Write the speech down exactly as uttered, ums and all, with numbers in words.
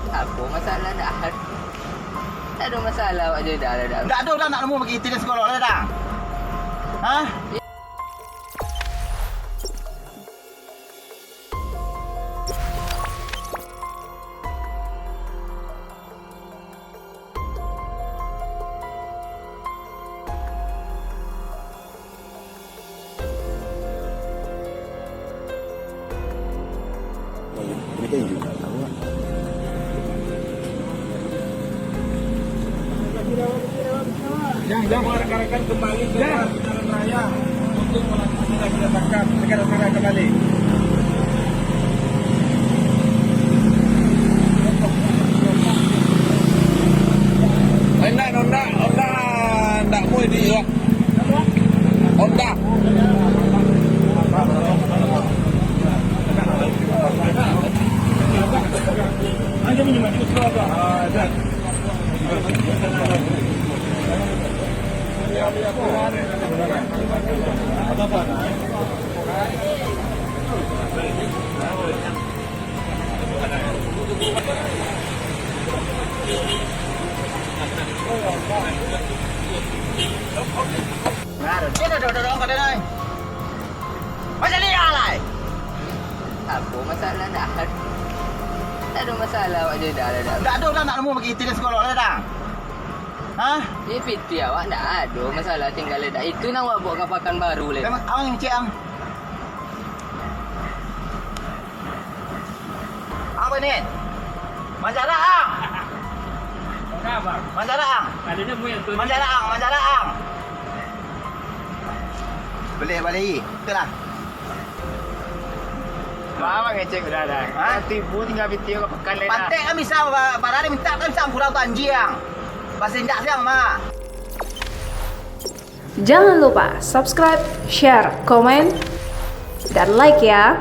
Apo masalah dah? Tak ado masalah awak jo dah, dah. Dak ado dah nak nemu bagi iti di sekolah lah dah. Hah? Yang, yang. Semua rekan-rekan kembali ke jalan raya untuk melakukan tindakan, segera-segera kembali. Indak, Honda, Honda, indak mau di, ya. Honda. Nah, dah, dah, dah, dah, dah, dah, dah. Macam ni lah, lai. Apo masalah dah? Tak ado masalah awak jo dah, dah. Dak ado dah nak nemu bagi iti di sekolah lah dah. Hah? Ni piti awak ndak ado masalah tinggal dah. Itu nan awak bawa ka Pakanbaru lah. Memang awak ngecek, ang. Apa ni? Manjarak, ang. Manjarak, ang. Manjarak, ang, manjarak, ang. Boleh, boleh. Itulah. Bawa ngecek udah dah. Hah? Tibo tinggal piti ka Pakan lai dah. Patek kan bisa, ba-, barari minta kan bisa kurang tu anjiang. Basa indak siang mah. Jangan lupa subscribe, share, komen, dan like ya.